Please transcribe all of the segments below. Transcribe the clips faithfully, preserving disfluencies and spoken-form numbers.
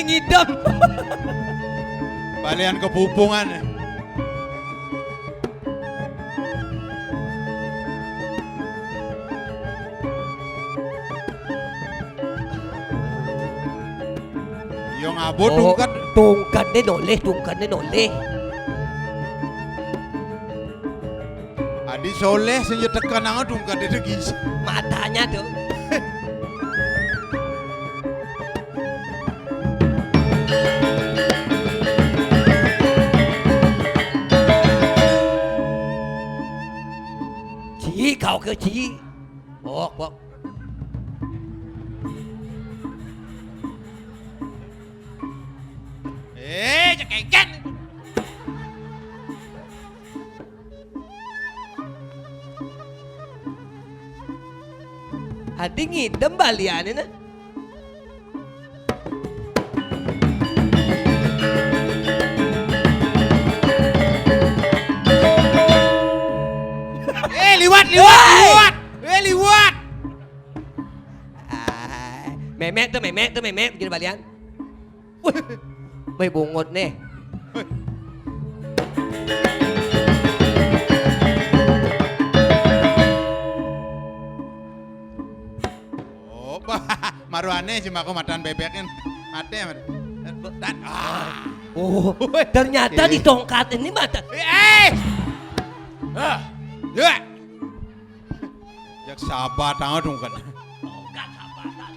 Ngidem. Balian kepupungan. Yo ngabot. Oh, tungkat. Tungkat deh noleh, tungkat deh noleh. Adi Soleh sing nyetekan nang tungkat itu gis. Matanya tuh. Ci, kau ke ci. Bok, bok. Eh, cekeken. Adi ngidem baliannya nah. Eh, liwat, liwat, liwat. Eh, liwat. Ah, memek tuh, memek tuh, memek bikin balian. Wih, bungut nih. Oh, bah, maruane cuma aku matan bebek kan. Mate, mate. Dan, ah. Oh, ternyata di tongkat ini mata. Eh! Ah. Ya. Jak sabat amat dong kan. Tongkat sabatan.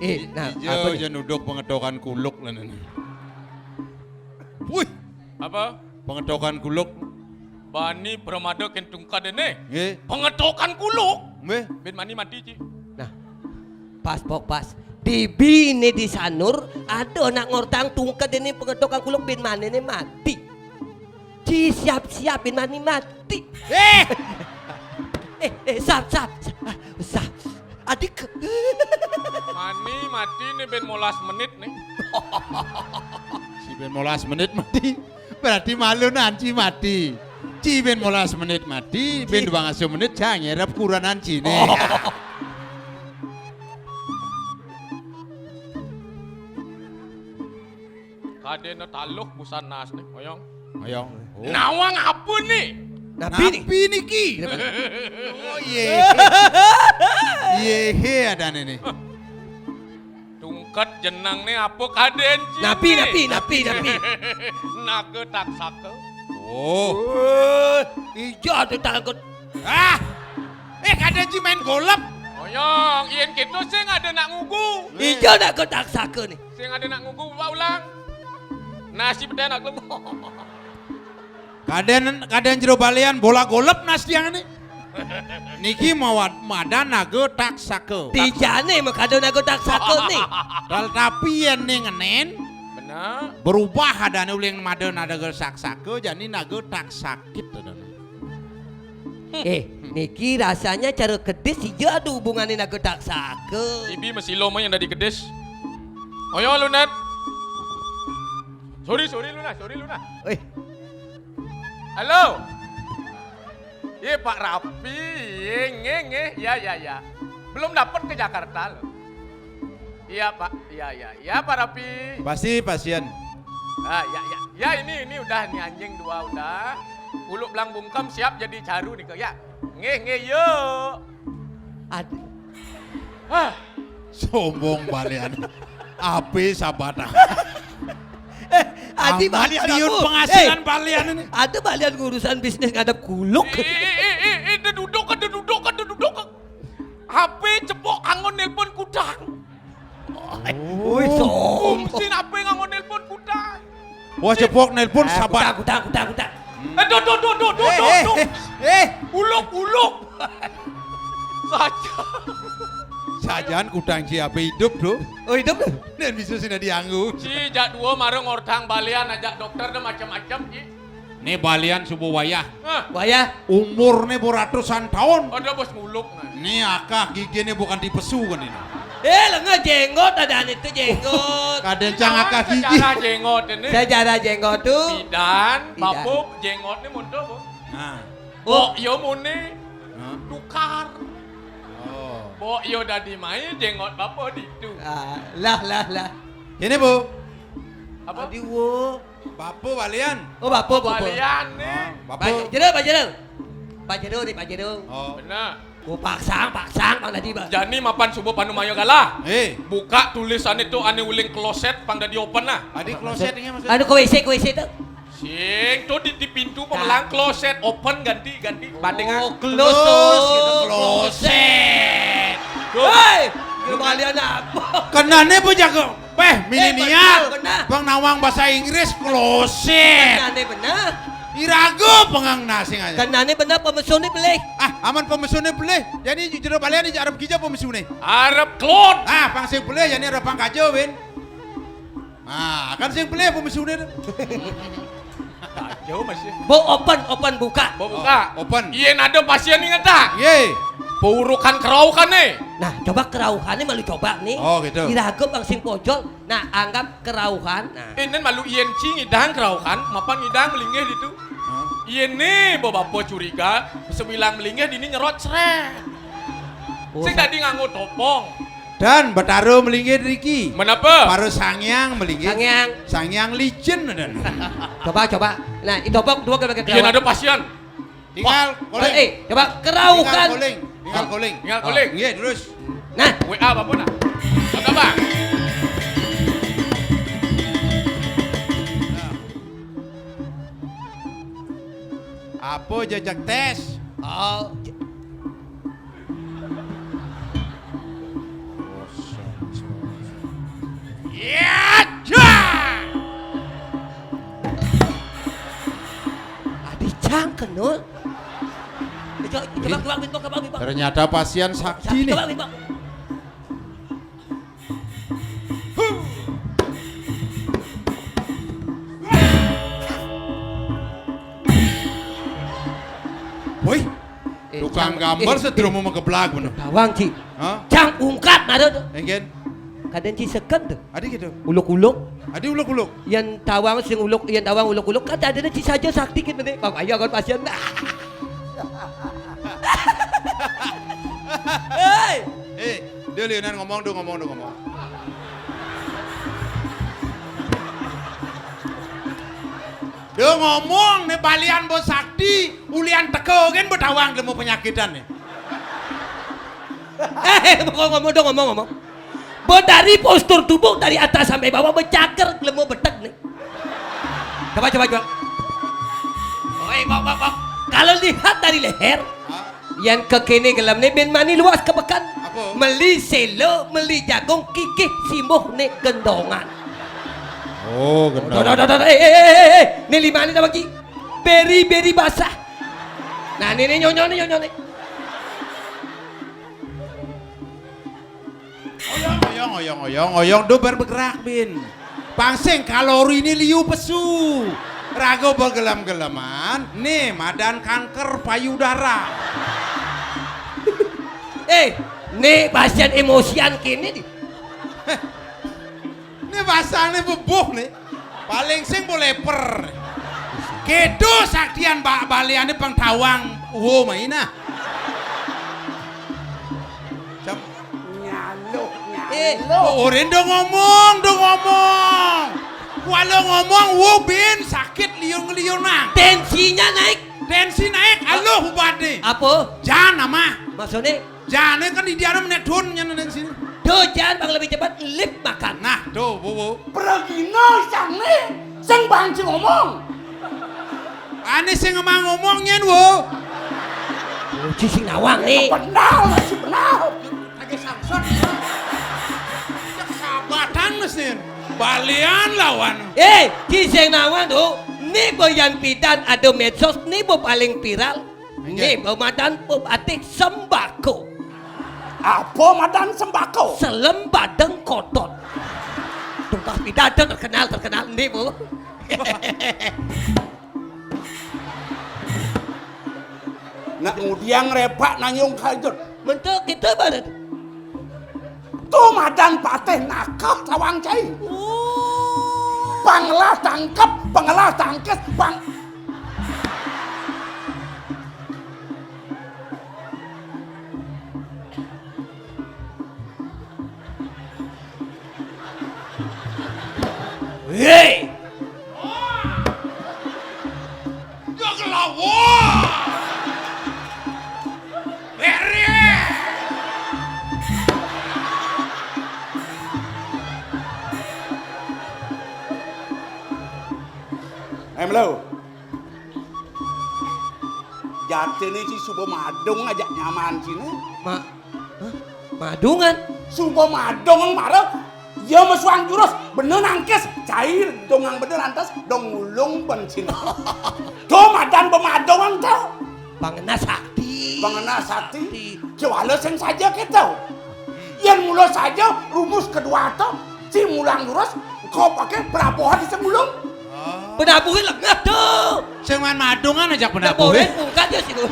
Eh, nah, ijo apa nih? Jan uduk pengetokan kuluk lan. Wih, apa? Pengetokan kuluk. Bani pramada kén tungkat déné. Nggih. Pengetokan kuluk. Nggih. Bin mani mati, Ci. Nah, pas, Pok, pas. Di bini di Sanur, ada anak ngortang tungkat déné pengetokan kuluk bin maniné mati. Ci siap-siap bin mani mati. Eh! Eh, eh, sap, sap, sap, sap. Adik. Mani mati nih bin molas menit nih. Si bin molas menit mati. Berarti malu nanti mati. Ci bin molas menit mati, bin dua ngasuh menit, cang nyerep kuranan cine. Oh. Kadéna taluh busan nas nih, oyong. Oyong. Oh. Nawang apa nih? Napi nih? Napi niki? Oh, iya. Iya, adané nih. Tungkat jenengné apa kadén, Ci? Napi, napi, napi, napi. Naga taksaka. Oh. Wéh, ija ada takut. Ah! Eh, kadén Ci main golep. Oyong, yén kéto sing ada nak ngugu. Ija naga taksaka nih. Sing ada nak ngugu, Pak ulang. Nasi peden aku. Kadén, kadén jero balian bola golep nas tiang nih. Niki mawat madan naga taksaka. Tijané makada naga taksaka nih. Tetapi yén ning ngenen, bener. Berubah adané uling madan naga taksaka, jani naga taksakit adané. Eh, niki rasanya cara kedis ija ada hubungannya naga taksaka. Ibi masilo mah yang dari kedis. Oyo, Lunet. Sorry, sorry, Luna, sorry, Luna. Eh. Halo. Iya, Pak Rapi. Iya, nggih, nggih. Ya, ya, ya. Belum dapat ke Jakarta, loh. Iya, Pak. Iya, iya. Ya, Pak Rapi. Pasti pasien. Ah, ya, ya. Ya, ini, ini udah nih anjing dua udah. Uluk belang bungkem siap jadi caru nih, Kak. Ya. Nggih, nggih, yuk. Ad- Hah. Sombong balian. Api sabata. Eh, adi balian biun aku. Penghasilan balian ini. Ada balian urusan bisnis ngadep kuluk. Eh, eh, eh, eh, eh, duduk, duduk, duduk. H P cepok angon nelpon kudang. Wih, sombong. Fungsi apa yang angon nelpon kudang? Wah, cepok nelpon sabar. Kudang, kudang, kudang, kudang. Eh, duh, duh, duh, duh, duh, eh, duh, eh, duh. Eh, eh. Uluk, uluk. Saja. Sajaan kudang Ci apa hidup, Bro? Oh, hidup tuh. Nen bisa sini dianggu. Ci, jak dua marang ortang balian ajak dokter deh macam-macam, Ci. Nih balian subuh wayah. Hah? Wayah. Umurnya beratusan tahun. Ada bos muluk, nah. Nih akah giginya bukan dipesu kan ini. Eh, lenga jenggot ada itu jenggot. Kadén cang akah gigi. Sejarah jenggot ini. Sejarah jenggot tuh. Bidan, bidan. Bapup, jenggot ini muncul, Bu. Nah. Oh, iya muni. Nah. Tukar. Oh. Mbok yo dadi mai jenggot bapa ditu. Ah, lah, lah, lah. Ini, Bu. Apa? Adi, wo. Bapa balian. Oh, bapa, bapa. Balian nih. Oh, bapa. Pak Jero, Pak Jero. Pak Jero nih, Pak Jero. Oh. Benar. Oh, paksang, paksang, Bang, tadi, Bang. Jani mapan subuh panu maya galah. Eh. Buka tulisan itu ane uling kloset pang dadi open nah. Adi kloset ini maksudnya? Anu, ke W C, ke W C tuh. Sing, tuh di, di pintu pemelang kloset, open, ganti, ganti, bandingan. Oh, close, close, gitu, kloset. Tuh. Hei, kembalian apa? Kenane Bu jago? Peh, milenial. Bener, bener. Bang nawang bahasa Inggris, kloset. Kenane bener. Irago pengang nasing aja. Kenane bener, pemesune belih. Ah, aman pemesune belih. Jadi jero balian iki arep gija pemesune. Arep klot. Ah, pang sing belih, jadi arep pang kajo, Win. Ah, kan sing beli apa mesune to? Jauh masih. Bo open, open buka. Bo buka. Oh, open. Yen ada pasien inget tak? Ye. Paurukan keraukan nih. Nah, coba keraukan nih malu coba nih. Oh, gitu. Diragep langsung pojol. Nah, anggap keraukan. Nah. Ini malu yen ci ngidang keraukan, mapan ngidang melinggih ditu. Hah? Yen nih, bo bapak curiga, sebilang melinggih dini nyerot sret. Oh, sing tadi nganggo topong. Dan Betara melinggih riki. Menapa? Para sangyang melinggih. Sangyang. Sangyang licin dan. Coba, coba. Nah, itu bok dua kali Yen ada pasien. Tinggal calling. Eh, eh, coba keraukan. Tinggal calling. Tinggal calling. Tinggal calling. Nggih, terus. Nah. W A apa nah? Apa, Bang? Nah. Apa jejak tes? Oh, Iya, ja! Adi cang kenul. Coba, coba, coba, coba, coba. Ternyata pasien sakti nih. Coba, coba. Woi, eh, tukang gambar eh, sedromo eh, megeblak bener. Tawang, Ci. Hah? Cang ungkat ada tuh. Engken. Kadang Ci seken tuh. Adi gitu. Uluk-uluk. Adi uluk-uluk. Yang tawang sing uluk, yang tawang uluk-uluk kan ada Ci saja sakti gitu nih. Bang, ayo kon pasien. Hei. Eh, dia liunan ngomong tuh, ngomong tuh, ngomong. Dia ngomong nih balian bos sakti, ulian teko kan betawang lemu penyakitan nih. Eh, eh, ngomong, ngomong dong, ngomong, ngomong. Betari postur tubuh dari atas sampai bawah becager lemu betek nih. Coba, coba, coba. Oi, bok, bok, bok. Kalau lihat dari leher, yang kekini gelem nih bin mani luas ke pekan. Apa? Meli selo, meli jagung, kikih simbuh nih gendongan. Oh, gendongan. Doh, doh, doh, doh, eh, eh, eh, eh, eh. Nih lima nih bagi. Beri, beri basah. Nah, nih, nih, nyonyo nih, nyonyo nih. Oyong, oyong, oyong, oyong, oyong, do bergerak bin. Pangsing kalori ini liu pesu. Raga bergelem-geleman, nih madan kanker payudara. Eh, nih pasien emosian kini di. Ini pasang nih bebuh nih. Paling sing boleh per. Kedo saktian bak baliane pengtawang. Wo maina. Jam nyaluk, eh, nyaluk. Oh, ora ndo ngomong, ndo ngomong. Walau ngomong, wo bin sakit liung-liunang. Tensinya naik. Tensi naik, aluh bupati. Apa? Jangan nama. Maksudnya? Jane kan di diana menek dun nyen nang sini. Duh, jan bang lebih cepat lip makan. Nah, tuh, Bu, Bu. Pragina sane sing banci ngomong. Ane sing emang ngomong nyen, Bu. Uji sing nawang nih. Benar, masih benar. Lagi Samson. Cek sabatan mesin. Balian lawan. Eh, ci sing nawang tuh. Nih boyan pidan ada medsos, nih bo paling viral. Nih bo madan bo atik sembako. Apa madan sembako? Selem badeng kotot. Tungkas pidato terkenal, terkenal nih, Bu. Nak ngudiang repak nanyung kajut. Mentuk kita badan. Tuh madan patih nakal tawang cai. Oh. Pangelah tangkep, pangelah tangkis, pang- Hei! Ya kelawa. Beri. Em lo. Jatine ci suba madung ajak nyaman cine. Ma-, hah? Madungan? Suba madung mara. Ya mesuang jurus, bener nangkis, cai dongang bener lantas, dong ngulung ben cine. To madan bemadung to. Pangena sakti. Pangena sakti. Sakti. Cuala sing saja kita. Yen mula saja rumus kedua to, ci mulang jurus, engko pake penabuhan sing ngulung. Penabuhe lengeh to. Sing man madungan ajak penabuhe. Penabuhe pungkat ya situ.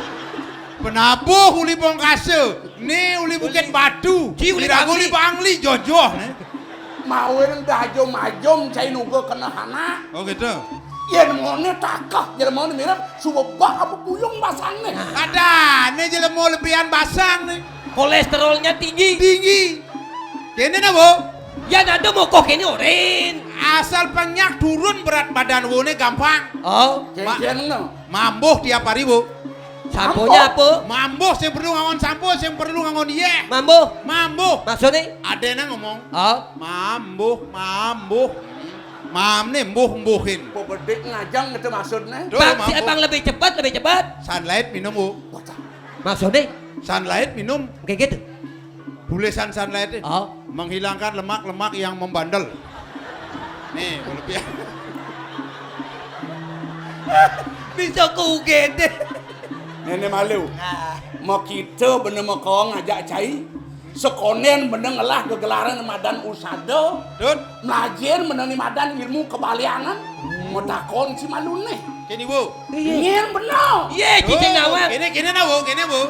Penabuh uli Pongkase, ne uli Bukit Batu, ci uli Bangli. Uli Bangli jojoh ne. Mawin dajum-ajum cai nuga kena anak. Oh gitu. Yen ngone takah jelema ne mirip suwebak apa puyung basangne. Nah. Adane jelema lebihan basang ne. Kolesterolnya tinggi. Tinggi. Kene na, Bu? Ya, nada mokoh kene oren. Asal penyak turun berat badan wone gampang. Oh. Ma-, Kene no. Mambuh tiap hari, Bu. Samponya apa? Mambuh sing perlu ngangon sampo, sing perlu ngangon yeh. Mambuh. Mambuh. Maksudnya? Ada nang ngomong. Oh. Mambuh, mambuh. Mam nih mbuh-mbuhin. Kok bedik ngajang gitu maksudnya? Tuh, Bang, si mambuh. Abang lebih cepat, lebih cepat. Sunlight minum, Bu. Maksudnya? Sunlight minum. Kayak gitu. Tulisan Sunlight. Oh. Menghilangkan lemak-lemak yang membandel. Nih, kalau pi- Bisa ke U G D. Nene malu. Nah. Mau kita bener mau kau ngajak cai. Sekonen bener ngelah gegelaran madan usada. Dun. Melajen bener ni madan ilmu kebaliangan. Mau takon si malu nih. Kini, Bu. Iya. Nyen bener. Iya, cicing nawang. Kene, kene na, Bu, kene, Bu.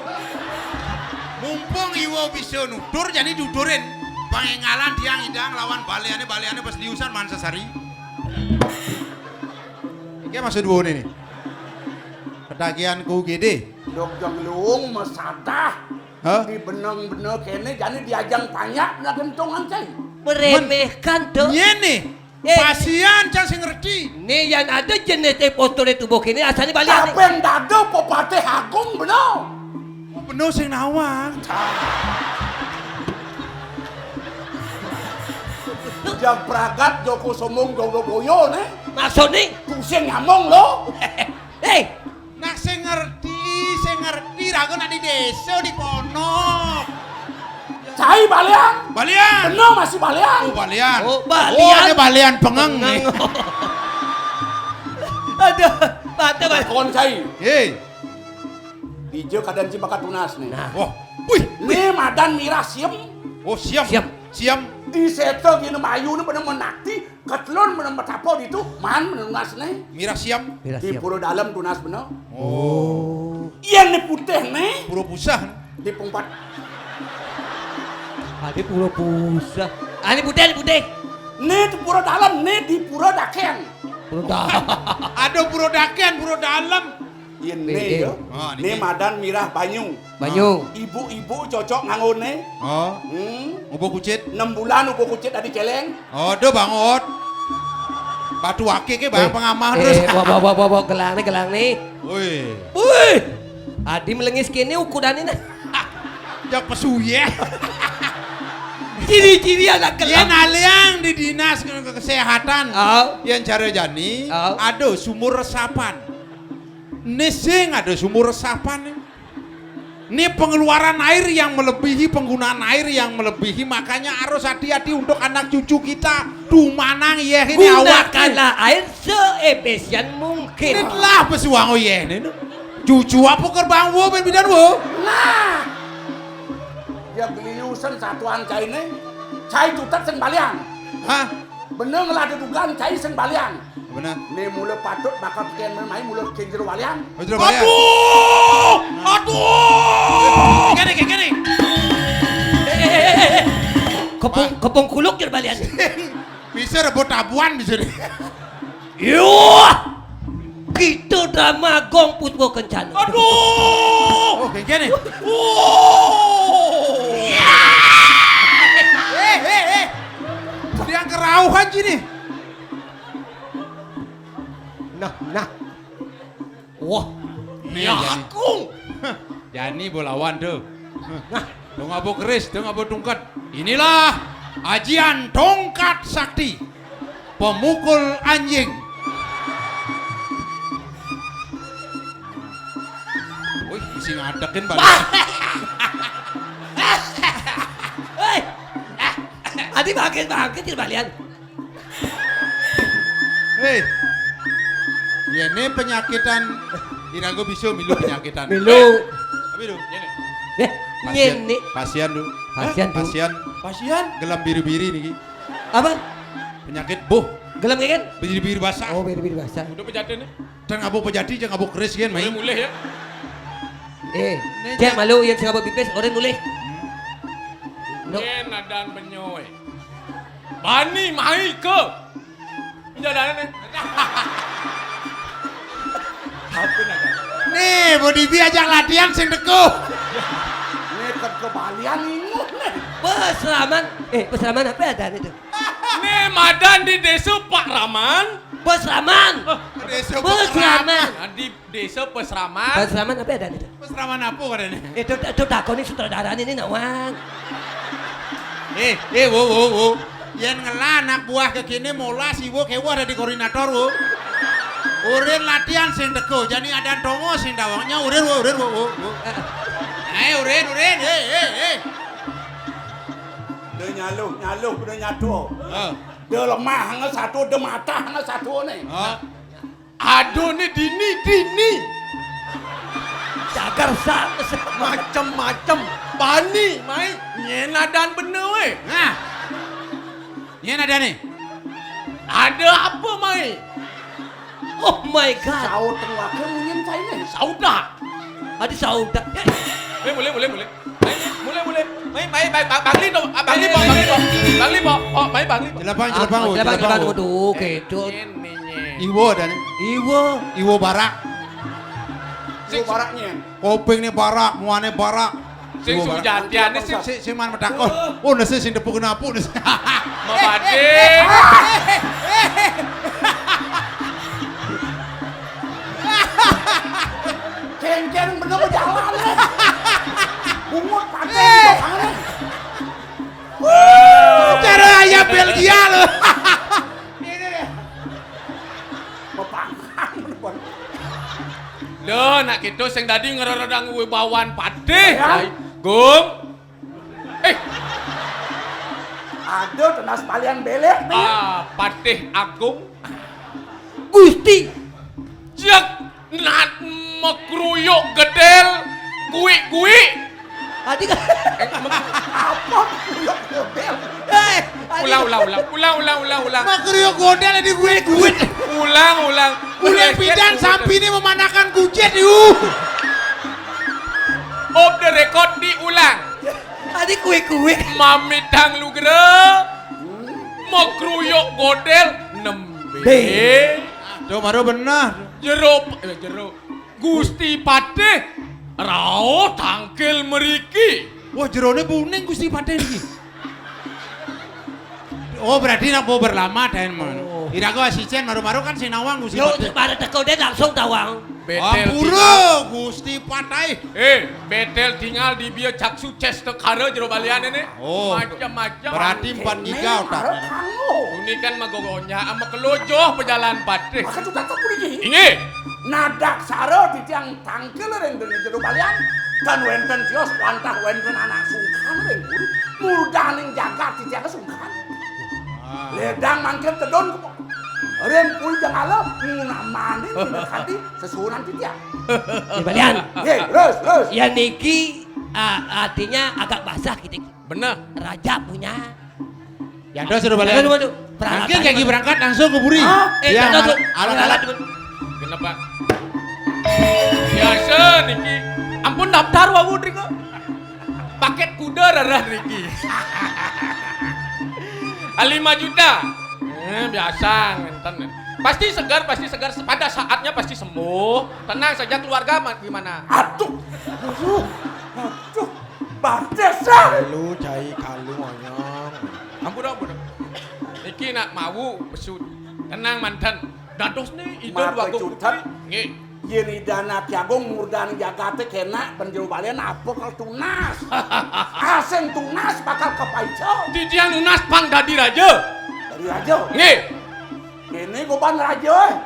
Mumpung iwo bisa nutur, jani tuturin. Pangengalan tiang idang lawan baliane, baliane pas liusan man sesari. Iki maksud Bu ini nih. Ketagihan ku gede. Dok jong luung masadah. Hah? Di beneng-beneng kene, jani diajang panyak na gentongan cai. Meremehkan, Dok. Nyene. Eh. Pasian cang sing ngerti. Ni yan ada jenis impostor itu bok ini asalnya balik. Kapan dado pepatih agung bener. Oh, bener sing nawang. Jang pragat Joko Sombong Joko Boyo ne. Maksud ni? Pusing ngomong lo. Eh, Nah, sing ngerti, sing ngerti, raga nak di desa, di ponok. Cai balian. Balian. Bener masih balian. Oh, balian. Oh, balian. Oh, ada balian pengeng nih. Pengeng. Ada, ada, Bang. Kon cai. Hei. Dija kadan ci bakat tunas nih. Nah. Wah. Wih. Nih madan mirah siem. Oh, siam. Siam. Siam. Di seta gini mayu nih bener menakti. Ketelun bener betapa ditu, man bener tunas ne. Mirah siam. Mirah siam. Di pura dalem tunas bener. Oh. Iya ne putih ne. Pura pusah. Di pempat. Ah, di pura pusah. Ah, ini putih, ini putih. Ne di pura dalem, ne di pura daken. Pura dalem. Ada pura daken, pura dalem. Yen ne, eh, ya. Ah, ne niki. Madan mirah banyu. Banyu. Ah. Ibu-ibu cocok nganggone. Oh. Hmm. Ubo kucit. Enam bulan ubo kucit adi celeng. Oh, do bangot. Batu akik ke bayang eh, pengamah eh, terus. Bawa, bawa, bawa, bawa gelang nih, gelang nih. Woi. Wih. Adi melengis kini ukuran ini. Jak pesuye. Ciri-ciri anak gelang. Yen aliang di dinas ke-, kesehatan. Oh. Yen cara jani, oh, ada sumur resapan. Ni sing ada sumur resapan ni. Ni pengeluaran air yang melebihi, penggunaan air yang melebihi, makanya harus hati-hati untuk anak cucu kita. Dumanang yeh ini awak ni. Gunakanlah air seefisien mungkin. Ni telah pesuang oh yeh ni. Cucu apa kerbang wo ben bidan wo? Nah. Ya beliusan satuan cai ni. Cai tutat sing balian. Hah? Bener ngelah dedugan cai sing balian. Bener. Ni mula patut bakal pikiran main mula king jero walian. Oh, jero walian. Aduh! Aduh! Kene, kene. Eh, eh, eh, eh, eh. Kepung, wah, kepung kuluk jero balian. Bisa rebut tabuan bisa deh. Yuh! Kita drama Gong Putra Kencana. Aduh! Oh, kene. Oh! Eh, eh, eh. Dia kerauhan sini. Wah, ini ya Jani. Aku. Jani bolawan tuh. Nah, dong abo keris, dong abo tungkat. Inilah ajian tongkat sakti pemukul anjing. Wih, mesti ngadekin balik. Hei, adi bangkit-bangkit di balian. Hei. Yéné penyakitan, iraga bisa milu penyakitan. Milu. Tapi lu, yéné. Eh, pasien, yéné. Pasien lu. Pasien, hah? Pasien. Pasien. Gelem biri-biri niki. Apa? Penyakit buh. Gelem kan? Biri-biri basah. Oh, biri-biri basah. Udah pejaten nih. Jangan ngabuk pejati, jangan ngabuk keris kan, mai. Mulih ya. Eh, cek malu yang sing ngabuk pipis, orang mulih. Hmm. Yén adan benyoé. Bani mai ke. Jalanan nih. Apa nak? Nih, Budi Bi ajak latihan sing teko. Nih, kan kebalian ini. Pesraman, eh, pesraman apa ya adan itu? Nih, madan di désa Pak Raman. Pesraman. Oh, désa Pesraman. Nah, di Désa Pesraman. Pesraman apa ya adan itu? Pesraman apa kadéné? Itu, itu takoni sutradara ini, nawang. Eh, eh, wo, wo, wo. Yén ngelah anak buah kékéné molas, iwo kéweh dadi koordinator, wo. Urin latihan sing teko, jani adan tongo sing dawangnya, urin, wo, urin, wo, wo, wo. Ayo, urin, urin, eh, eh, eh. Dia nyaluh, nyaluh, dia nyatu. Ah. Dia lemah, hanya satu, dia matah, hanya satu nih. Ah. Aduh, ni dini, dini. Cagar sa-, sa-, macem-macem. Bani, mai. Nyén adan bener, wéh. Nah. Nyén adan nih. Ada apa, mai? Oh my God. Saut teng wakil munyin cai nih. Saudah. Adi saudah. Eh, mulai, mulai, mulai. Mai, mulai, mulai. Mai, mai, mai, Bang-, Bangli, no. Ah, Bangli, Bang, Bangli, Bang. Bangli, Bang. Oh, mai, Bangli, Bang. Jelapang, jelapang, oh, jelapang, jelapang, oh. Waduh, kéto. Nyén, nyén. Iwo ada nih. Iwo. Iwo barak. Sing iwo barak, nyén. Kopingné barak, muané barak. Sing iwo barak. Sujatiané sing, sing, sing man metakon. Oh, nasi sing tepuk napu, nasi. Mabadé. Céngcéng bener jalan, eh. Bungut pakai di belakangnya. Wuh, cara ayam Belgia lo. Ini deh. Bepangan, bener. Lho, nak kéto sing dadi ngreredang wibawan patih. Ya. Ai, Gum. Eh. Aduh, tenas palian belék nih. Ah, Patih Agung. Gusti. Cék, nat mekruyuk gedél, guik-guik. Adi ka- Eh, mek- Apa? Ulang, ulang, ulang. Ulang, ulang, ulang, ulang. Makriyo gondel di gue, gue. Ulang, ulang. Ulang pidan sampiné memanakan kucit, yu. Off the record, diulang. Adi kue-kue. Mamitang lugra. Makruyuk gondel nembé. Bé. Tuh, baru bener. Jero, eh, jero. Gusti Patih rauh tangkil mriki. Wah, jeroné buning Gusti Patih niki. Oh, berarti nak mau berlama, Daén, man. Oh. Iraga asisten maru-maru kan sing nawang Gusti Patih. Yo, pada teko deh langsung tawang. Betel. Ampura, tinggal. Gusti Patih. Eh, betel tinggal di biya caksu cestekara jero balian ini. Oh. Macam-macam. Berarti empat giga otaknya. Ini kan magogonya ama kelojoh pejalan Patih. Maka juga tak boleh. Inggih. Nadaksara titiang tangkil ring dene jero balian, tan wénten tios wantah wénten anak sungkan ring puri. Murdaning jagat titiang sungkan. Ah. Ledang mangkin tedun kepok. Ring puri Jenggala ngunamanin minakadi sesuhunan titiang. Di balian. Nggih, terus, terus. Ya niki, ah, artinya agak basah gitu. Bener. Raja punya. Ya, terus sudah balik. Aduh, aduh. Mungkin lagi berangkat langsung ke puri. Hah? Eh, ya, alat-alat. Genep, Pak. Biasa niki. Ampun daftar wau niki. Paket kuda rarah niki. Ah, lima juta. Eh, biasa ngenten. Pasti segar, pasti segar. Pada saatnya pasti sembuh. Tenang saja keluarga, ma-, gimana? Aduh. Aduh. Aduh. Batis, ah. Kalu, cai kalu, onyong. Ampun, ampun. Iki nak mau besut. Tenang, manten. Dados nih, ida dua putri. Nggih. Yén Ida Anak Agung murdaning jagaté kénak ban jero balian apa kal tunas. Asing tunas bakal kapaica. Titiang nunas pang dadi raja. Dadi raja. Nggih. Kéné goban raja.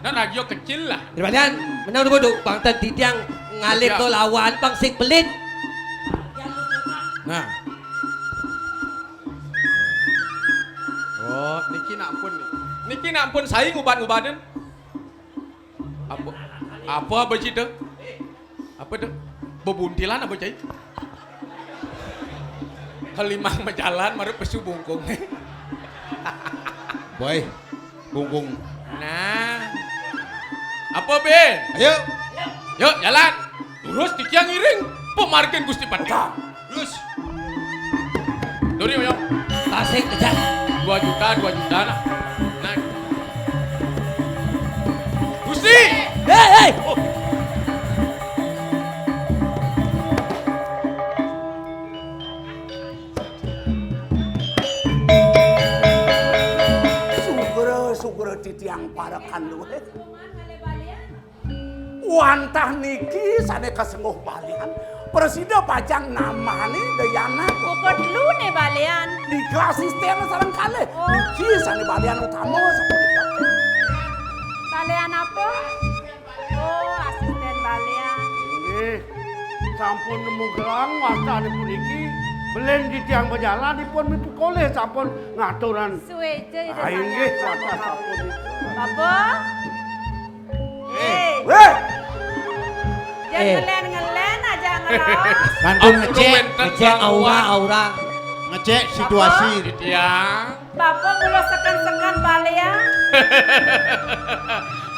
Dan raja kecil lah. Dadi balian, menang dulu, Duk. Pang ten titiang ngalih to lawan pang sing pelit. Nah. Oh, niki nak pun nih. Niki nak pun saya ngubat-ngubatin. Apa, apa, apa sih, Dek? Apa, Dek? Bebuntilan apa, Cai? Kelimang majalan, marep pesu bungkung. Boy, bungkung. Nah. Apa, Ben? Ayo. Yuk, jalan. Terus titiang ngiring. Pemargin Gusti Patih. Terus. Duri, ayo. Tasik, kejar. Dua juta, dua juta, nah. Nah. Gusti. Hei, hei. Oh. Sugra, sugra titiang parekan duit. Wantah niki sané kasengguh balian. Prasida pacang namani Dayana. Uga telu né balian. Nika asistén sareng kalih. Oh. Niki sané balian utama sapunika. Balian apa? Oh, asistén balian. Inggih. Sampun nemu gelang wastanipun niki. Belin titiang majalan ipun mipikolih sampun ngaturang. Suéca Ida Sang Hyang Widhi Wasa. Inggih, wantah sapunika. Bapa? Eh. Wéh. Jangan ngelen-ngelen aja ngeraos. Kantun ngecek, ngecek aura, aura. Ngecek situasi. Titiang. Bapa mula seken-seken balian.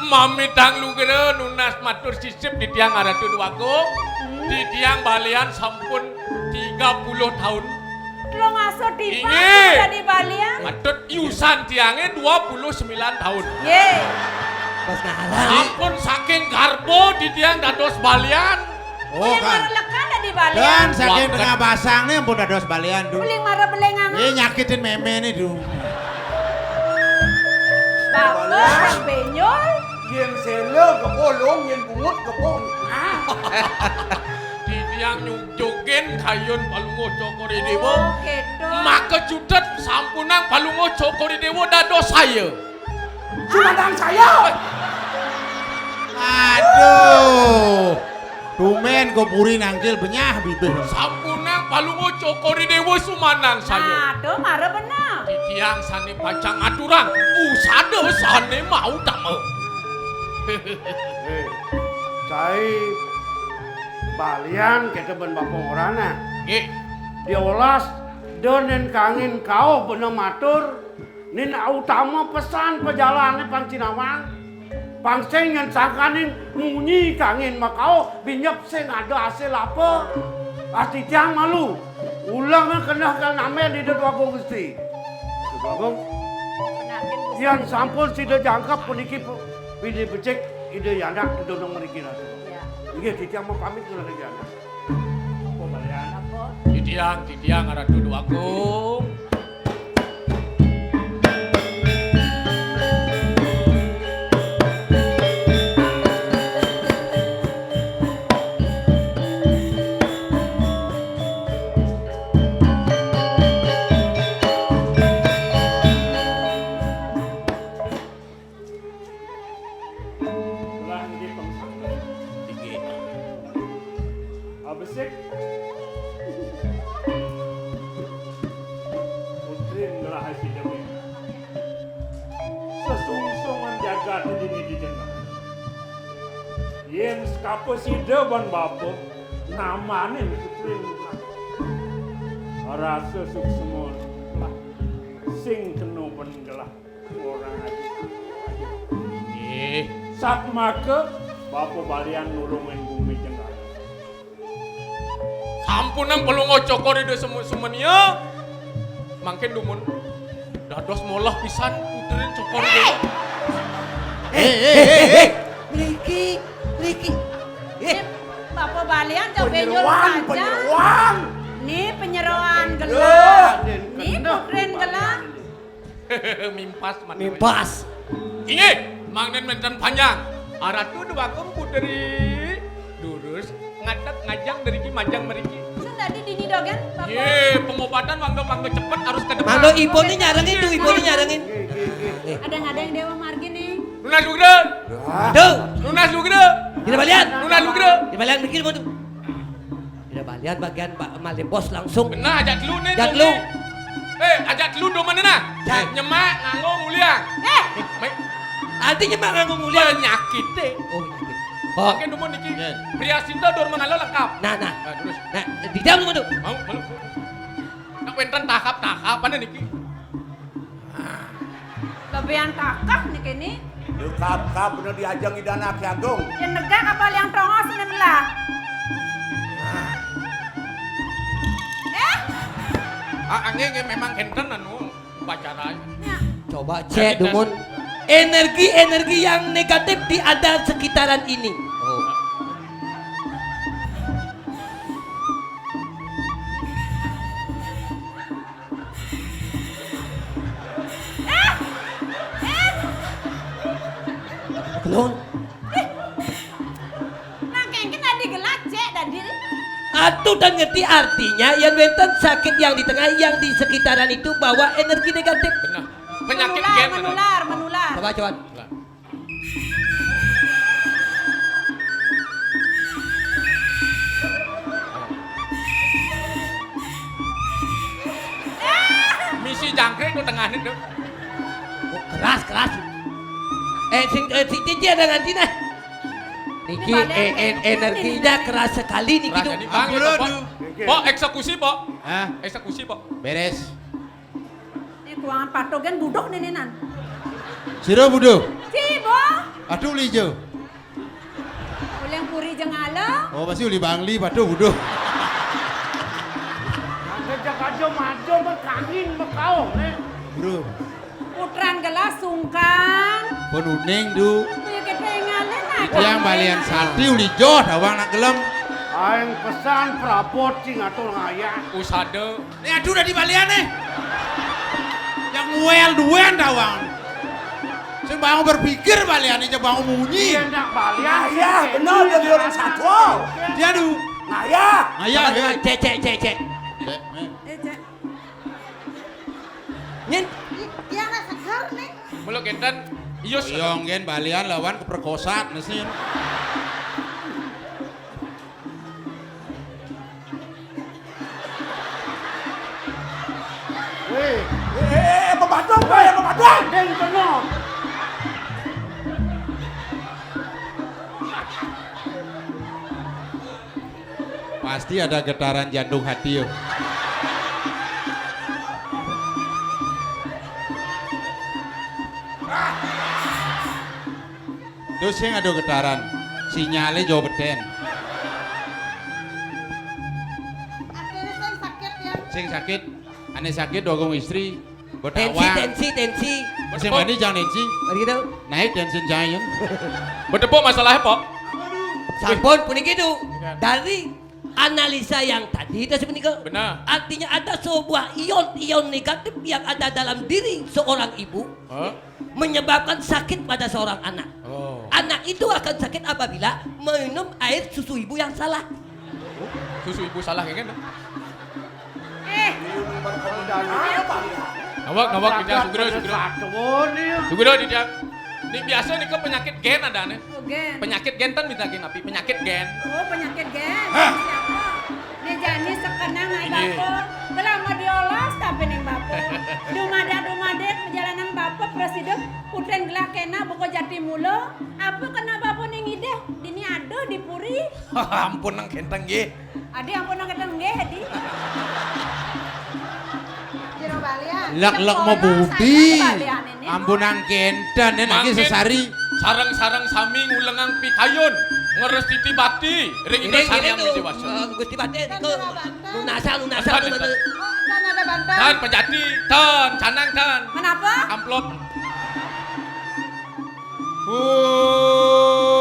Mamitang lugra nunas matur sisip titiang Ratu Déwagung. Hmm. Titiang balian sampun tiga puluh tahun. Telung asa tiban inggih. Dadi balian. Patut iusan tiangé dua puluh sembilan tahun. Nggih. Pas ngalah. Sampun saking garba titiang dados balian. Oh, kan. Mara lekan dadi balian. Dan saking tengah basang nih ampun dados balian, Du. Beling mara beling anget. Ini nyakitin mémé nih, Du. Bagus, benyol. Yén séla kebulung, yén bungut kebung. Ah. Titiang nyujugin kayun Palungguh Cokor I Déwa. Oh, kéto. Maka jutet sampunang Palungguh Cokor I Déwa dados saya. Sumandan saya. Aduh. Tumben kok puri nangkil benyah bibir. Sampunang Palungguh Cokor I Déwa sumandan saya. Aduh, mara bener. Titiang sané pacang aturang usada sané mautama. Eh, cai balian kéto ben bapa orana. Nggih. Diolas da nén kangin kauh bena matur, nén utama pesan pajalané pang cinawang. Pang sing nyén sangkaning munyi kangin makauh binyep sing ada hasil apa. Ati tiang malu. Ulang keneh kal namén Ida Déwagung Gusti. Déwagung. Yén sampun sida jangkep puniki pu-, Bini becik Ida Yanak Ida Nang mriki, Ratu. Ya. Inggih, titiang mapamit nunas Ida Yanak. Apa balian? Apa? Titiang, titiang Ratu Déwagung. Lah nggih pang sami. Inggih. Abesik. Putrin gelah sida. Sesungsungan jagat dini di jengah. Yén sekapa sida ban bapa, namanin putrin gelah. Rasa suksma gelah. Sing kena ban gelah. Orang aja. Nggih. Satmaka bapa balian nulungin bumi jengah. Sampunang Palungguh Cokor Ida semu-, sumenia. Mangkin dumun dados molah pisan putrin Cokor Ida. Eh, eh, eh, eh. Mriki, mriki. Eh. Bapa balian jauh benjol penyeruan, saja. Penyeruan. Ni penyeruan gelah. Ni putrin gelah. Mimpas, mata. Mimpas. Inggih, mangkin ménten panjang. Aratu Déwagung Putri. Durus ngadeg ngajang dari ki majang mriki. Sing dadi dini dogen, Bapak? Yé, pengobatan mangga-mangga cepet harus ke depan. Mangga ibuné nyarengin tuh, ibuné nyarengin. Ada-ada yang Déwa Margi nih. Nunas Nugra. Aduh. Nunas Nugra. Tidak balian. Nunas Nugra. Tidak balian mikir mau tuh. Tidak balian bagian Pak Malih Bos langsung. Benar, ajak dulu nih. Ajak dulu. Eh, ajak dulu dong mana nah? Nyemak nganggo nguliang. Eh. Artinya nyemak nganggo nguliang. Penyakit deh. Oh, penyakit. Oh. Oke, dulu niki. Priasita dur mengalo lengkap. Nah, nah. Nah, terus. Nah, di dalam dulu. Mau, belum. Nak wénten tahap-tahap apa niki? Lebihan takah nih kini. Lho, kap-kap bener diajeng Ida Anak Agung. Yang negak apa yang tongos ini lah? Eh? Ah, angge, angge memang kénten anu upacara. Ya. Coba cek, Dumun. Energi-energi yang negatif di ada sekitaran ini. Oh. Kelon. Nah, kengken tadi gelat, cek, tadi. Atu dan ngerti artinya, yang wénten sakit yang di tengah, yang di sekitaran itu bawa energi negatif. Benar. Penyakit menular, gen, menular, menular. Coba, coba. Misi jangkrik tuh tengahnya tuh. Oh, keras, keras. Eh, sing, eh, sing cici ada nganti nah. Niki, eh, eh, energinya keras sekali niki tuh. Keras, Bang, ampun, Pok. Pok, eksekusi, Pok. Hah? Eksekusi, Pok. Beres. Ini kuangan patuh gen buduh nih, nih, nan. Sira buduh? Cibo. Aduh, lijo. Uling puri jengala. Oh, pasti uli Bangli patuh buduh. Ada jakajo majo berkangin berkaung, eh. Bro. Putran gelas sungkan. Penuning, Du. Kuya ketengalan aja. Yang balian sati uli joh, dawang nak gelem. Aing pesan prabot sing atur ngayah. Usada. Nih, aduh, udah dibalian nih. Yang muel duen dawang. Sing bangun berpikir balian aja bangun munyi. Iya, nak balian. Nah, iya, bener, udah diurus satu. Dia, Du. Nah, iya. Nah, iya, iya. Cek, cek, cek, cek. Cek, eh. Eh, cek. Nyen. Ih, iya, nah, seger nih. Mula kénten. Iya, seger. Iya, ngen balian lawan keperkosaan mesin. Wéh. Eh, eh, eh, pembantu, wéh, pembantu. Deng kena. Pasti ada getaran jantung hati, yo. Terus sing ada getaran, sinyalnya jauh beden. Akhirnya sing sakit, ya. Sing sakit, ane sakit dokong istri. Tensi, tensi, tensi. Sing mani jangan tensi. Mari gitu. Naik tensi jangan. Betepuk masalahnya, Pok. Sampun, puniki, Du. Iya. Dari analisa yang tadi, itu sebenarnya. Benar. Artinya ada sebuah ion-ion negatif yang ada dalam diri seorang ibu. Hah? Menyebabkan sakit pada seorang anak. Oh. Anak itu akan sakit apabila minum air susu ibu yang salah. Susu ibu salah, ya kan? Eh. Nawak, nawak, Dinda, sugro, sugro. Sugro, Dinda. Ini biasa nih, ke penyakit gen ada nih. Oh, gen. Penyakit gen kan bisa gen api, penyakit gen. Oh, penyakit gen. Hah? Siapa? Nih jani sekenang ai bapa. Gelama diolas tapi ning bapa. Dumadak-dumadak perjalanan bapa presidup putren gelak kena buka jati mula. Apa kena bapa ning ideh? Dini ada di puri. Ampun nang kenteng nggih. Adi ampun nang kenteng nggih, Adi. Jero balian. Lek, lek mau budi. Ampun nang kenten, ini lagi sesari. Sareng-sareng sami ngulengang pikayun, ngrestiti bakti ring Ida Sang Hyang Widi Wasa. Eh, Gusti Bakti niku lunasan, lunasan. Banten, Banten. Oh, dan ada Banten. Dan pejati, dan canang, dan. Kenapa? Amplop. Oh,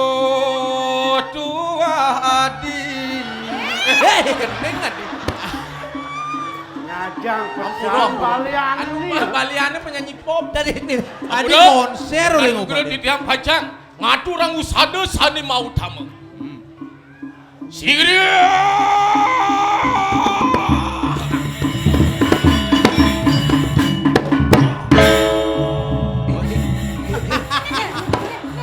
tuah adi. Eh, gendeng adi. Ngajang pesan balian. Anu mah baliannya penyanyi pop. Tadi ini. Adi konser oleh ngomong. Titiang bajang. Ngaturang usada sané mautama. Hmm. Sirih.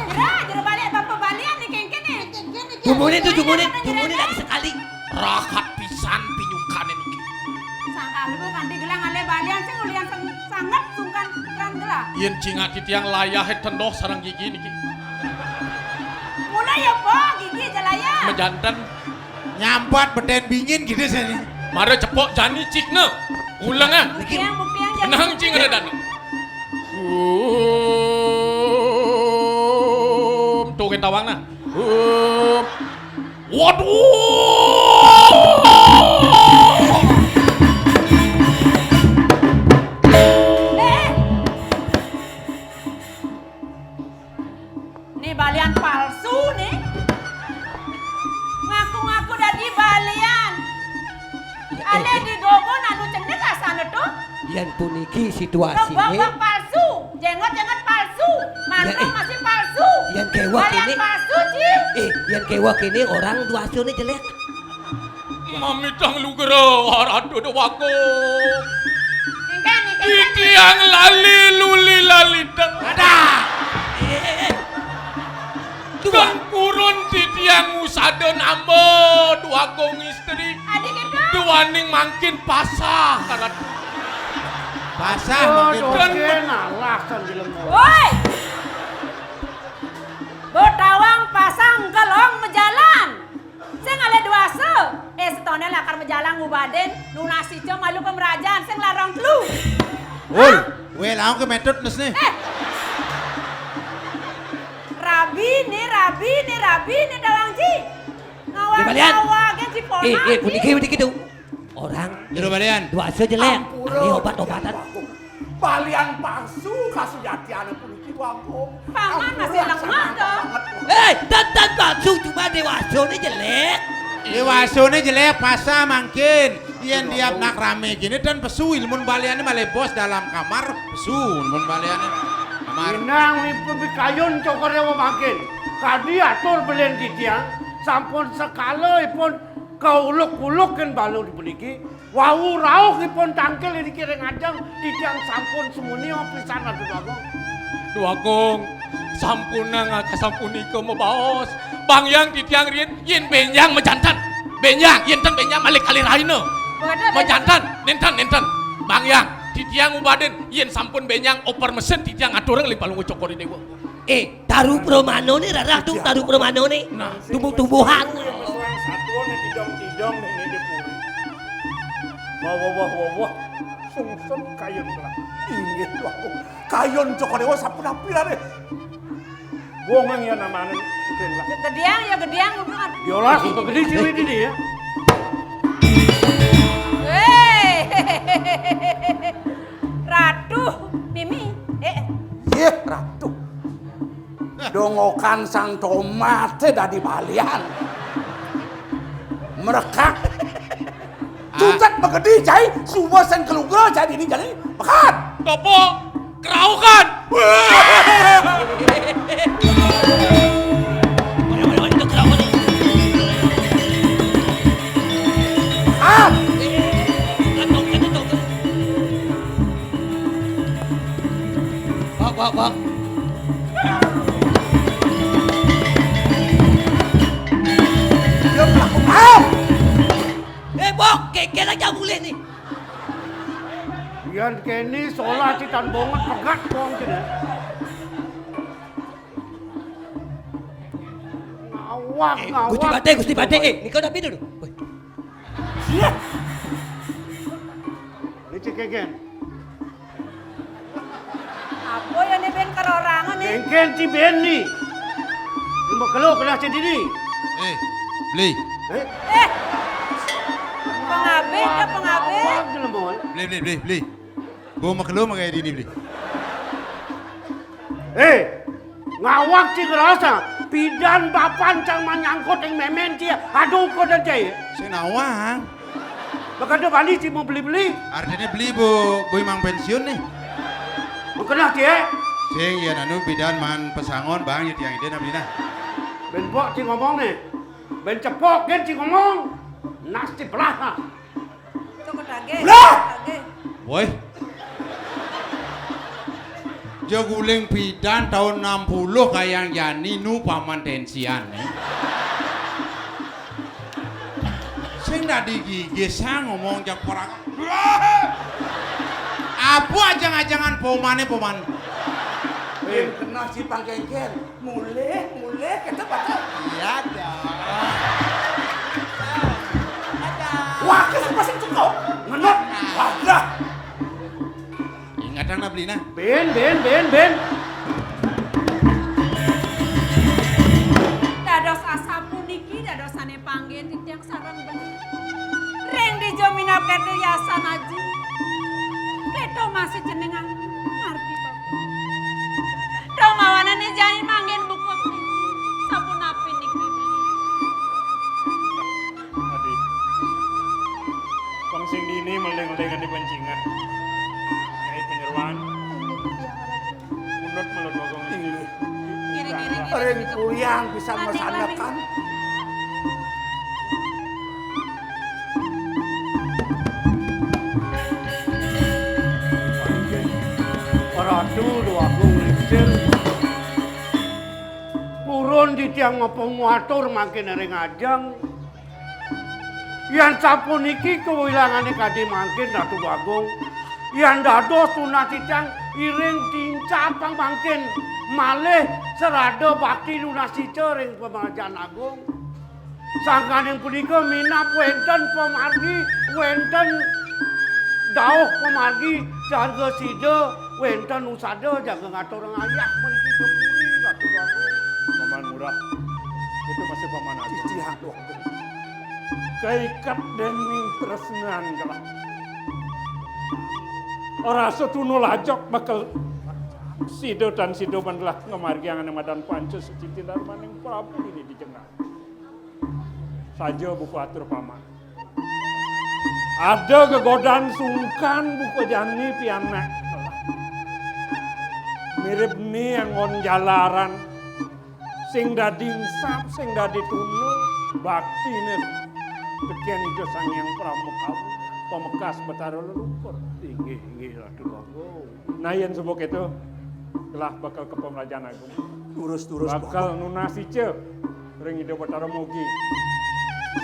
Ira, jero balian, bapa balian né kéngkén né. Jumune tuh, jumune, jumune lagi sekali. Rakat pisan pinyungkané niki. Sangkal lu kanti gelah ngalih balian sing ulian sang-, sanget sungkan puteran gelah. Yén cingak titiang layahé tendoh sareng gigi niki. Mula ya, Po, gigi aja layah. Majanten. Nyampat betén bingin gitu sini. Mara cepok jani cikna. Ulengan. Buktian, buktian, jani. Kenang cing ada dana. Um, tuh kita wang nah. Um. Waduh. Eh. Né balian palsu né. Ngaku-ngaku dadi balian. Ya, eh, alé eh. Di dogon anu cenah kasana to. Yén puniki situasiné. Rok-rok palsu, jéngot-jéngot palsu, mantra ya, eh. Masih palsu. Yén kéweh balian kéné. Palsu, Ci. Eh, yén kéweh kéné orang duasané jelék. Mamitang lugra, Ratu Déwagung. Éngkén, éngkén. Titiang lali luli laliteng. Ada. Eh, eh, eh. Dua. Kengkurun titiang usada namba Déwagung istri. Adi kéto. Duaning mangkin pasah, Ratu. Pasah mangkin. Aduh, kan oké, me- nalah kan jelema. Woi. Betawang pasang gelong majalan. Sing alé duasa. Eh, setoné lakar majalan ngubadin, nunas ica malu pemerajan, sing larang telu. Woi, hah? Wé, laung ke metut nes nih. Eh. Rabi nih, rabi nih, rabi nih, Dawang Ji. Ngawag-ngawagin si Ponang, eh, eh, Ji. Puniki, puniki tuh. Orang jero balian. Duasa jelék. Ampura. Ini obat-obatan. Balian palsu kasujatiané puniki, Déwagung. Paman masih lemah, to? Eh, dan, dan palsu cuma déwasané jelék. Déwasané jelék, pasah mangkin. Yén diap nak ramé kéné dan pesu, ilmun baliané malih bos dalam kamar, pesu ilmun baliané. Kamar. Inang mimpi kayun cokor déwa mangkin. Kadi atur belén titiang, sampun sekala ipun kauluk-uluk kén balu puniki. Wau rauh ipun tangkil niki ring ajeng, titiang sampun sumuni pisan, Ratu Déwagung. Déwagung, sampunang kasampunika mabaos. Bang Hyang titiang riin, yén bénjang majanten. Bénjang, yén ten bénjang malih kalih rahina. Boten, boten. Majanten, nénten, nénten. Bang Hyang, titiang ngubadin, yén sampun bénjang oper mesin titiang aturang ring Palungguh Cokor I Déwa. Eh, taruh perumahan nih, rarah tuh, taruh perumahan nih. Nah. Tumbuh-tumbuhan. Satua nih, tidong-tidong nih, ini di puri. Wah, wah, wah, wah, wah. Sungsem kayun lah. Inggih, wah. Kayun Cokor Déwa sapunapi lah nih. Bongeng ya namanya. Gedéang, ya gedéang, gedéang. Yolah, gedé ciwi ini ya. Hei. Ratu, Mimi, eh. Yéh, Ratu. Dongokan Sang Tomaté dadi balian. Merekak. Ah. Cutet magedi cai, suba sing kalugra cai dini jani. Mekat. Topo, keraukan. Mekat. Bang, bang, bang. Eh, bang, kéngkén aja mulih nih. Yén kéné solah citan bonget pegat bong kéné. Ngawag, eh, ngawag. Gusti Patih, Gusti Patih, eh, nika napi dulu? Woi. Iya. Licik kéngkén. Apa ya né bén karorangan né? Kéngkén ci bén né. Makelo keneh ci dini. Eh, Bli. Eh? Eh. Pengabih, ya pengabih. Apa jelema? Bli, Bli, Bli, Bli. Bo makelo mangké dini, Bli. Eh, ngawag ci ngrasa, pidan bapan cang manyangkut ing mémén ci, aduh kodan ci. Sing nawang. Makada bani ci mau beli-beli. Artiné beli, Bu, Bu Imang pensiun nih. Makeneh ci, eh. Ding, yén anu pidan maan pesangon, Bang, ya tiang idin abdina. Bén pok cing ngomong né. Bén cepok gén cing ngomong. Nasti belah, ah. Cokot agé. Lah! Cokot agé. Woi. Jaguling pidan tahun enam puluh kayang jani nu paman tensian, eh. Sing dadi gigis, ah, ngomong jak perang. Apa ajang-ajangan pomané, poman? Eh, kena si pangkéngkén. Mulih, mulih, kéto batal. Iya dong. Ada. Wah, ké sing cekok. Ngenot. Wah, dah. Ingat dang, nah, beli, nah. Bén, bén, bén, bén. Dados asapuniki, dados sané panggih titiang sareng bener. Ring dija minab kéto yasan aji. Kéto masih jenengan ngarti, Bapak. Dong mawanan jani manggen buka. Sapunapi niki? Adi. Pang sing dini meling-meling di pancingan. Nyai Panyeruan. Mundut malu dua gong. Inggih. Ngiring-ngiring. Ring Kuyang pisan masanekan. Ratu Déwa Agung Lingsir. Purun titiang mapangatur mangkin ring ajeng. Yan sapuniki kawilangané kadi mangkin, Ratu Agung. Yan dados tunas titiang iring tincapang mangkin malih sarada bakti nunas ica ring pamrajan agung. Sangkaning punika minab wénten pamargi, wénten dauh pamargi, sareng sida wénten usada jaga ngatur ngayah puniki ka puri, Ratu Agung. Paman Murah, itu masih Paman Agung. Titiang, Dok. Kaiket déning tresnan gelah. Ora satunu lajok bakal sida tan sida mandelah ngamargiang ané madan panca suci tindarmaning Prabu ini di Jengah. Saja buka atur paman. Ada gegodan sungkan buka jani pianak. Mirib ni anggon jalaran sing dadi ensap, sing dadi tuna, baktiné tekén Ida Sang Hyang Pramakawa, pamekas Betara Leluhur. Inggih, inggih, Ratu Agung. Nah, yén suba kéto, gelah bakal ka pamrajan agung. Durus, durus, bakal nunas ica ring Ida Betara mogi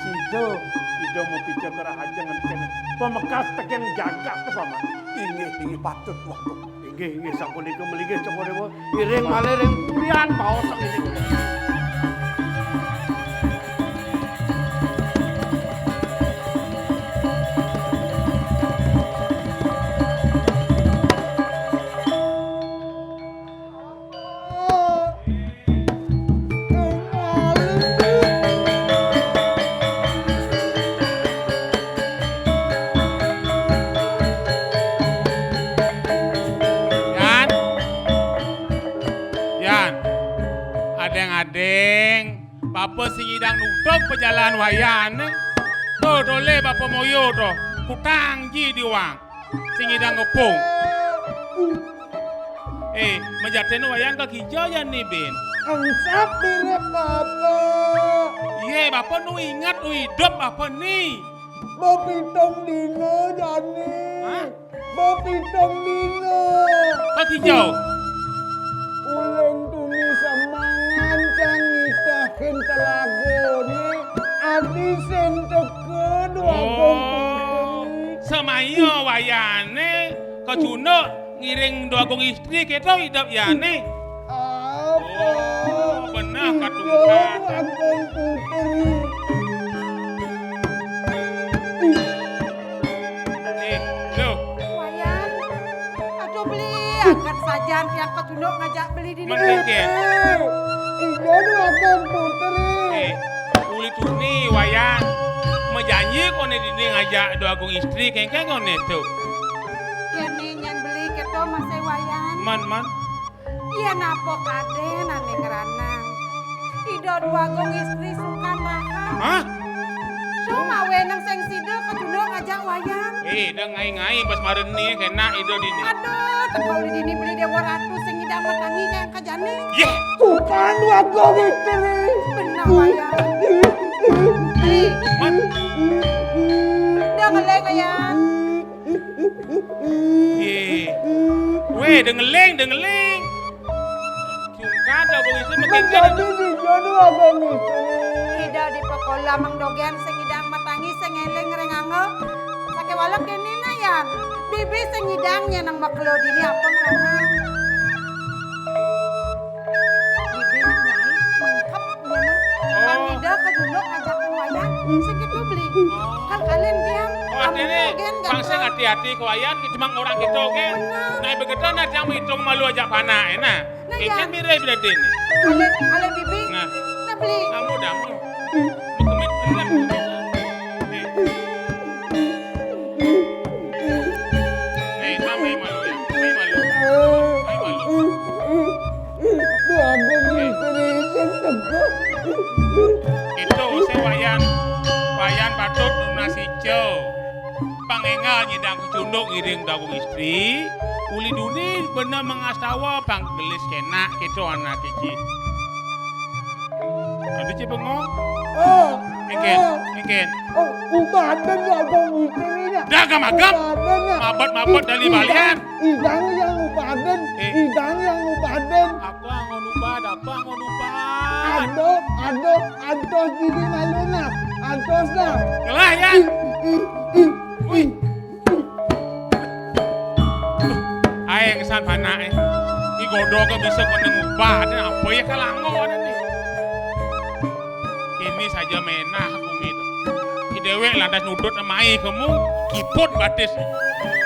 sida Ida mapica karahajengan kéné. Pamekas tekén jagat, Paman. Inggih, inggih, patut, Wah. Inggih, inggih, sapunika malinggih Cokor Déwa. Iring malih ring purian baos inggih. Yan, Yan, adéng-adéng, bapa sing nyidang nutup pajalan wayané. Tuh, tolih bapa moyo tuh, kutang ji diwang. Sing nyidang ngepung. Eh, majatiné wayan ka kija jani, Bin? Angsap mirip bapa. Yé, bapa nu inget, nu idup bapa ni. Ba pitung dina jani. Hah? Ba pitung dina. Ka kija? Uling tuni semangan cang ngitahin telagané. Adi sing teka dua. Oh, putri. Samaya wayané kacunduk ngiring Dwagung Istri kéto idup yané. Apa? Oh, beneh katumbas. Dwagung Putri. Eh, lho. Wayan. Aduh, beli angkat sajan tiang kacunduk ngajak beli dini. Mending, ya. Iya, Dwagung Putri. Eh, uli tuni, Wayan. Majanji koné dini ngajak Dwagung Istri, kéngkén koné to. Kéné nyén beli kéto masih Wayan. Man, man. Yén apa kadén ané ngranang. Ida Dwagung Istri sungkan rahat. Hah? Tuh mawe nang sing sida kacunduk ngajak Wayan. Eh, dah ngai-ngai bas mareni kena ida dini. Aduh, teka uli dini beli Dewa Ratu sing ngidang matangi kaya kajane. Yeh. Bukan warga gitu nih. Benar, Wayan. Ih, dah ngeleng, Wayan. Yeh. Weh, dah ngeleng, dah ngeleng. Cungkada bang itu makin menjadi di jodoh abang itu. Ida di pekola Mang Dogen sing ngidang matangi sing ngeleng ngrenganga. Sake walek kene na, Yan. Bibi sing ngidang nyen nang makelo dini apa ngrana. Bibi nang lain mengkep nyen. Oh. Mang Ida ke dulu ngajak Wayan. Sing gitu beli. Oh. Kan kalian biang. Oh, artinya bang sing hati-hati ke Wayan, cuma orang kita, oke? Benar. Nah, begitu nah, jangan hitung malu aja panah, enak. Nah, ya. Ikan mirai bila dini. Kalian, kalian bibi. Nah. Nah, beli. Kamu dah, mau. Mau kemit, kemit. Nih. Nih, sama malu ya. Sama malu. Sama malu. Duh, aku mikir itu. Itu, saya Wayan. Wayan patut lunasi jo. Pang enggal nyidang kecunduk ngiring dagung istri, uli duni bener mengastawa pang gelis kenak gitu anak iki. Ada ci bengong? Oh, engken, oh. Engken. Oh, ubaden dagung istri nya. Dah agam-agam. Ubaden nya. Mabet-mabet dari balian. Idang yang ubaden. Eh. Idang yang ubaden. Apa ngon ubad, apa ngon ubad? Aduh, aduh, aduh, jadi malu nah. Aduh dah. Ngelah ya. Ih, ih, ih, ih. Wih. Ae kesan panak, eh. Ki godok ke bisa kena ngubah, ada apa ya kalango ada nih. Ini saja menah aku gitu. Ki dewek lantas nudut amai kamu, kiput batis.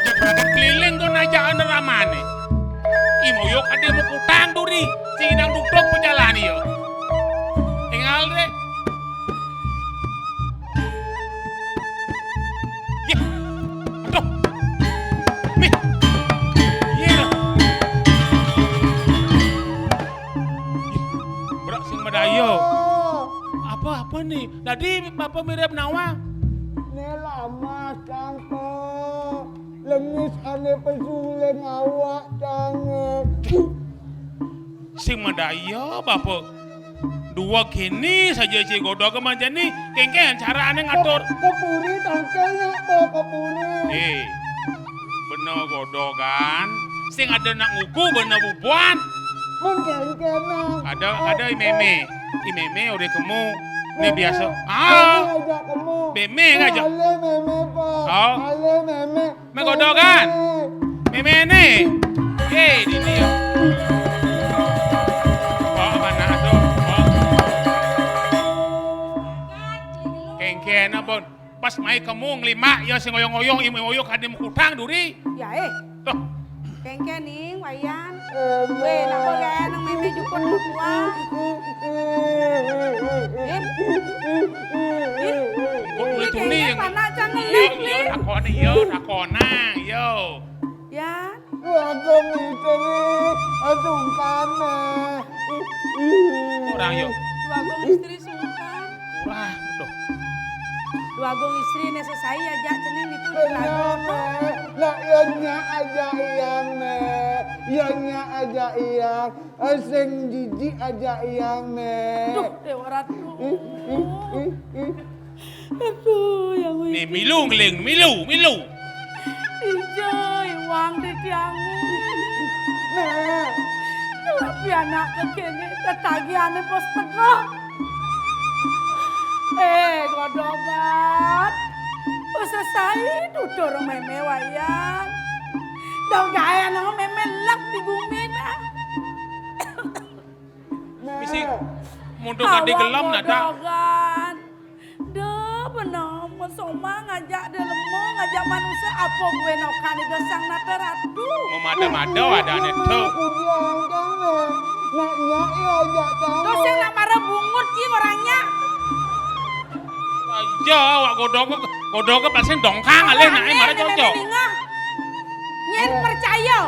Jek berangkat keliling kau najak ada ramane. Imoyo kade mau kutang duri, sidang duduk pejalan iyo. Tinggal deh. Yeh. Aduh. Mih. Yeh. Yeh. Berak sing madaya. Oh. Apa, apa nih? Tadi Bapak mirip nawa. Né lamas cangko. Lemis ané pesuling awak cangé. Sing madaya, Bapak. Dua kini saja si godok manjani, kéngkén carané ngatur. Ke, ke puri tangkelnya, Po, ke puri. Eh, bener godokan. Sing ada nak nguku bener bubuan. Mun kéngkén, nah. Ada, ada i mémé. I mémé udah kemu. Né biasa. Ah. Mémé aja kemu. Mémé aja. Alé mémé, Po. Oh. Alé mémé. Mé godokan. Mémé né. Hé, di dia. Oh, mana tuh? Oh. Kéngkén, Bon. Pas mai kemu nglimak, ya sing ngoyong-ngoyong, imu-imu kadé mukutang duri. Ya, eh. Tuh. Kéngkén ning, Wayan. Wéh, napa gaé nang mémé jukut mertua? Ih. Ih. Kok mulai tuni yang panak cang ngelik, yo, yo, nih. Takoni, yo, takona, yo. Ya. Wagung istri, asungkana. Orang, yo. Wagung istri sungkan. Wah, tuh. Wagung istri né sesai aja cening itu. Bener, Nek. Nak yo nyak aja iyang, Nek. Yo nyak aja iyang. Sing jijik aja iyang, Nek. Duh, Déwa Ratu. Ih, ih, ih, ih. Aduh, ya wih. Nih, milu ngeling, milu, milu. Ija, iwang di tiang. Nek. Tapi anak kéné tetagihané pos tegak. Eh, godogan. Pos sesai tutur mémé Wayan. Dong gaé nang mémé lek di bumi nah. Bisi mundur kadé gelem nada. Godogan. Duh, bener, mesoma ngajak dé lemo, ngajak manusia, apa gué nokan ida sang nata ratu? Memada-mada adané to. Terus yang nak marah bungut ki orangnya. Aja, awak godok, godok pasti dongkang alih nak marah cocok. Nyén percaya.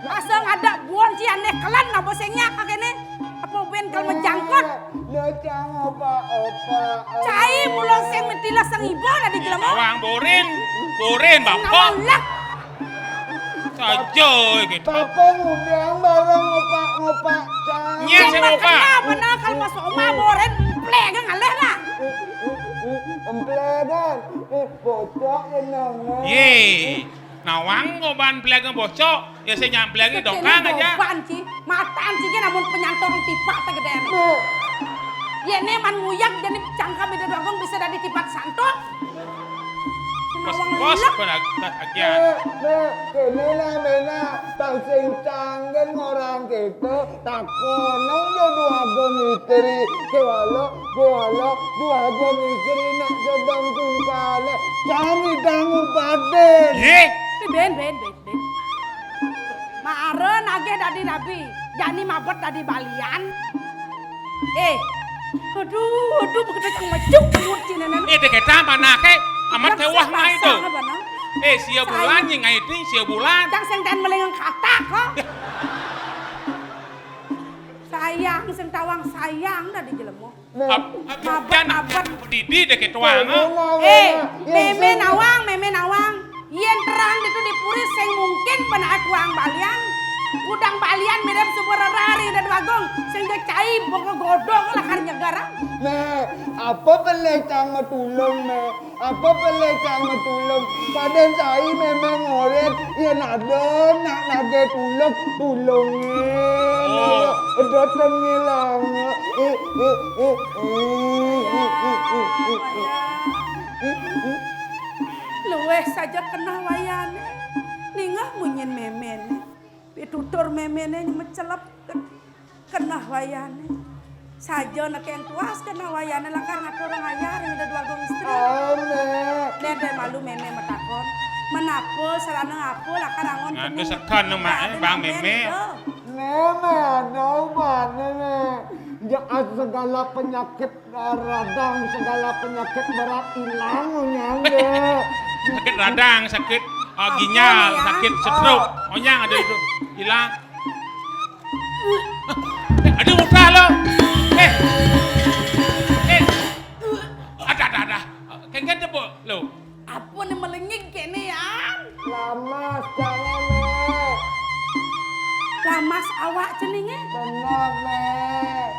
Asal ada buan si anéh kelan apa sing nyak kéné. Apa ben kal menjangkut. Cang opak-opak. Cai mula sing metilas sang iba dadi jelema. Bawang borin, borin bapak. Nawang lek. Saja gitu. Bapak ngundang bareng ngopak-ngopak cang. Nyet sing ngopak. Kenal bener kalau Mas Oma borin, emplek ngalih lah. Emplek kan? Eh, bocok ya nang. Ye. Nawang kok ban emplek bocok. Ya, sing nyampleng dokang aja. Ban, Ci. Matan, Ci, ki namun penyantong tipak tegedene. Nah. Yene man nguyak jani cangkem Ida Dwagung bisa dadi tipak santok. Bos, nawang bos, lek. Nah, nah, kene lah mena, tang sing canggen ngorang kita, takono ya Dwagung istri, kewala, kewala, Dwagung istri nak sedang tungkale, cang idang ubaden. Ye. Ben, ben, ben. Mara nagih dadi rabi, jani mabet dadi balian. Eh, aduh, aduh, begitu cang mejuk, mejuk cinenen. Eh, dek eta manake, amat tewah ngai tu. Eh, sia bulan, nyi ngai ting, sia bulan. Cang sing dan melengeng katak, kok. Sayang, sing tawang sayang dadi jelema. Nah. Ab-, ab-, mabet, jan mabet. Didi dek tuang, eh. Eh, meme nawang, meme nawang. Yen terang ditu di puri sing mungkin penaat tuang balian. Udang balian mirip subur rari dan wagung. Sing dia cai boko godok lakar nyegar. Nah, apa pelih cang tulung, nah? Apa pelih cang tulung? Padan cai memang ngoret, yen ada nak nagih tulung, tulungin. Oh. Ayo, edo tengilang. Eh, eh, eh, eh. Luweh saja kenah wayane. Ningeh munyin memene. Pitutur memene mecelep. Kenah wayane. Saja nekeng tuas kenah wayane lakar ngatur ngayar ida dua gong istri. Amin. Dede malu meme metakon. Menapa sarana ngapa lakar angon. Nganu kene? Sekan no, Mak, eh, Bang Meme. Meme, ada ubahnya, Nek. Jangan segala penyakit radang, segala penyakit berat hilang, nyangge. Sakit radang, sakit, ah, apa ginjal, ya? Sakit stroke. Oh. Onyang ada itu. Hilang. Eh, aduh, udah lo. Eh. Eh. Ada, ada, ada. Kengken tepuk lo. Apa ni melengig kene, Yan? Lamas, jangan, Nek. Lamas awak ceninge? Benar, Nek.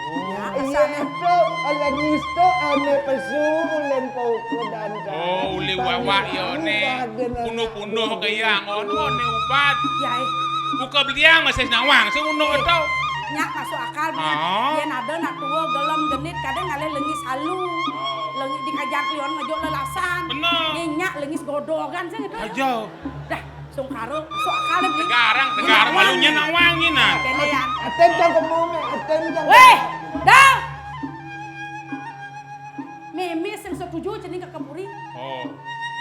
Oh. Ya, iya, asal itu, lagi itu, ane pesu, ulen pauku dan. Oh, uli wawak ya, Nek. Punduh-punduh ke yang, ono, nek ubat. Ya, eh. Buka beliang masih nawang, sing unduk itu. Nyak masuk akal, Bang. Oh. Yen ada nak tua, gelem, genit, kadang ngalih lengis halu. Lengis dikajak lion, ngejok lelasan. Bener. Yen nyak lengis godogan, sing itu. Aja. Dah, sungkara, masuk akal, Bang. Tegar, tegar, malunya nawang, ni, nah. Kene, ya. Aten cang kemana? Aten cang. Weh, dah. Meme sing setuju cening ke kempuri. Oh.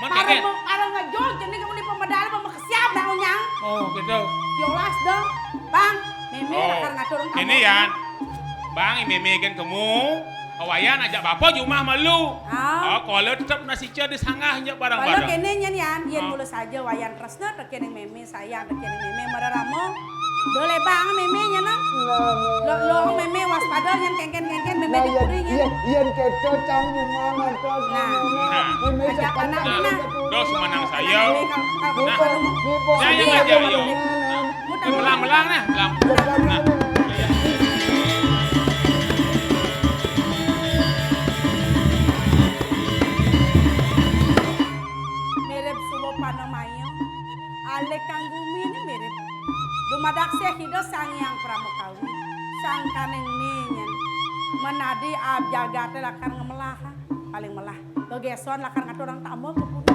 Mana kene? Arang ngejog cening kamu di pemedal, mau kesiap dah, Onyang. Oh, gitu. Yolas dong. Bang, meme lakar ngatur kamu. Ini, Yan. Bang, meme kan kamu. Wayan ajak bapak jumah malu. Ah. Oh, kalau tetap nasi cia di sanggah, nyak barang-barang. Kalau kene nyen, Yan, yen mula saja Wayan tresna, tekening meme. Sayang, tekening meme mararama. Dole bang meme nyana. Lo, lo meme waspada nyen kengken-kengken meme dipuri nyen. Yen, yen keto cang jumah ngantos meme. Nah. Meme ajak anak, nah. Dos manang saya. Nah. Nah, ya, ya, ya, ya. Melang-melang, nah, melang. Nah. Mirip suwa panamaya. Alih kang gumi ni mirip. Dumadak sih Ida Sang Hyang Pramakawi. Sangkaning ni nyen. Menadi ab jagate lakar ngemelah. Paling melah. Gegeson lakar ngaturang tama ke puri.